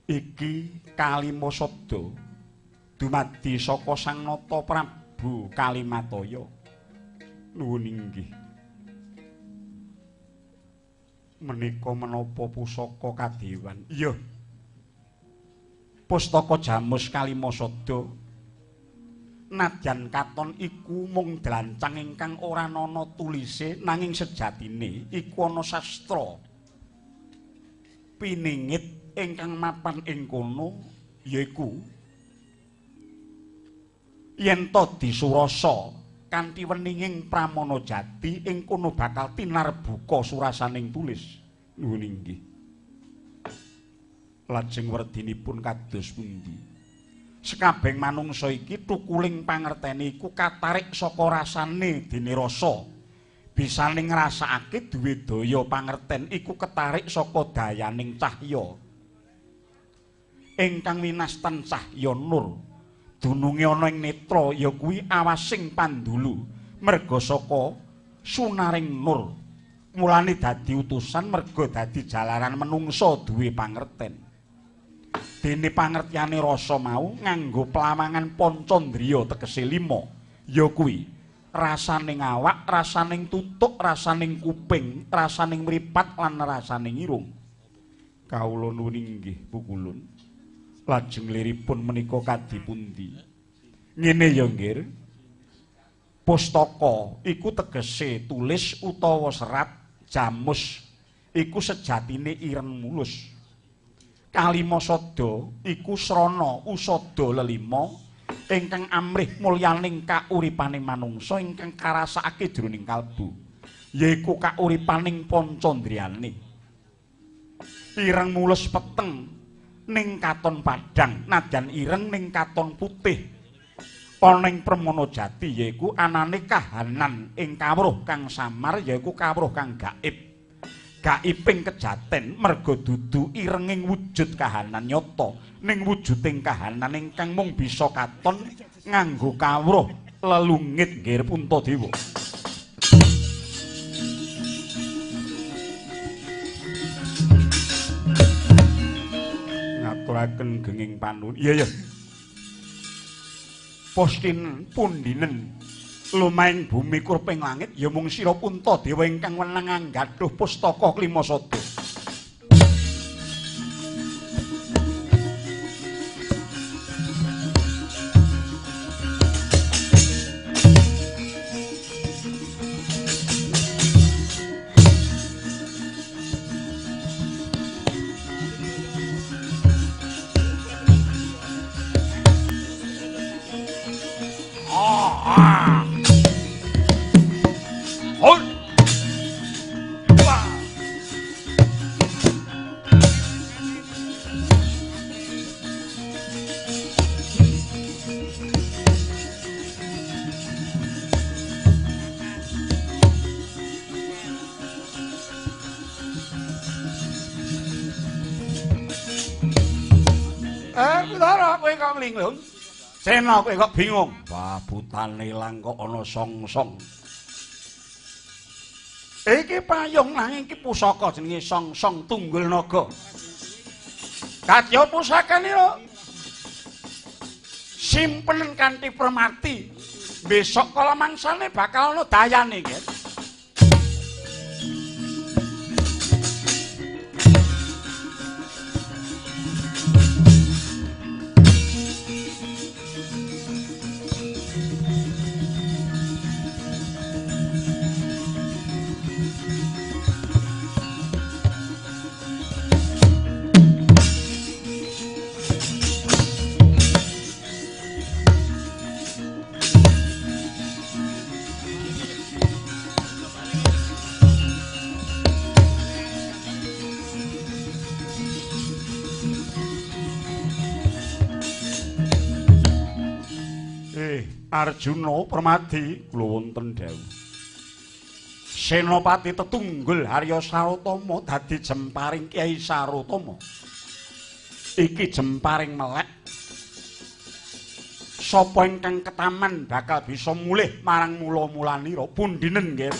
Iki kalima sabda dumadi saka Sang Nata Prabu Kalimataya. Nuwun inggih. Menika menapa pusaka kadewan? Iya. Pustaka Jamus Kalima Sada. Nadyan katon iku mung dlancang ingkang ora ana tulise, nanging sejatine iku ana sastra piningit ingkang mapan ing kono, yaiku yen to disurasa kanthi weninging pramana jati ing kono bakal tinarbuka surasaning tulis. Nuwun inggih. Lajeng werdinipun kados pundi? Sekabehing manungsa iki tukuling pangertene iku katarik saka rasane dene rasa. Bisane ngrasakake duwe daya pangerten iku ketarik saka dayaning cahya. Ingkang winastan cahya nur. Dununge ana ing netra ya kuwi awasing pandulu merga saka sunaring nur. Mulane dadi utusan merga dadi jalaran menungsa duwe pangerten. Dene pangertiyane rasa mau nganggo pelawangan pancandriya tegese lima, ya kuwi rasaning awak, rasaning tutuk, rasaning kuping, rasaning mripat lan rasaning irung. Kawula nuwun inggih pukulun. Lajeng liripun menika kadhi pundi? Ngene ya nggih. Pustaka iku tegese tulis utawa serat, jamus iku sejatine ireng mulus. Kalima sada iku srana usada lelima ingkang amrih mulyaning kauripaning manungsa ingkang karasakake jroning kalbu, yaiku kauripaning pancandriyane. Ireng mulus peteng ning katon padhang, nadyan ireng ning katon putih. Ana ing Pramana Jati yaiku anane kahanan ing kawruh kang samar, yaiku kawruh kang gaib. Gaibing kejaten merga dudu irenging wujud kahanan nyata, ning wujuding kahanan ingkang mung bisa katon nganggo kawruh lelungit nggih Puntadewa. Ngaturaken genging panuwun. Iya ya. Postin pundinen lumaing bumi kurping langit ya mung sira Puntadewa ingkang wenang anggadhuh pustaka klima sada. Linglung. Sena kowe kok bingung. Wah, butane ilang kok ana song-song. Iki payung nanging iki pusaka jenenge song-song tunggul naga. Kadya pusakane yo simpenen kanthi permati. Besok kala mangsane bakal ana dayane, nggih. Arjuna Permadi kula wonten dawuh. Senopati tetunggul Harya Sarotama dadi jemparing Kyai Sarotama. Iki jemparing melek. Sapa ingkang ketaman bakal bisa mulih marang mula-mulanira pundhinen nggih.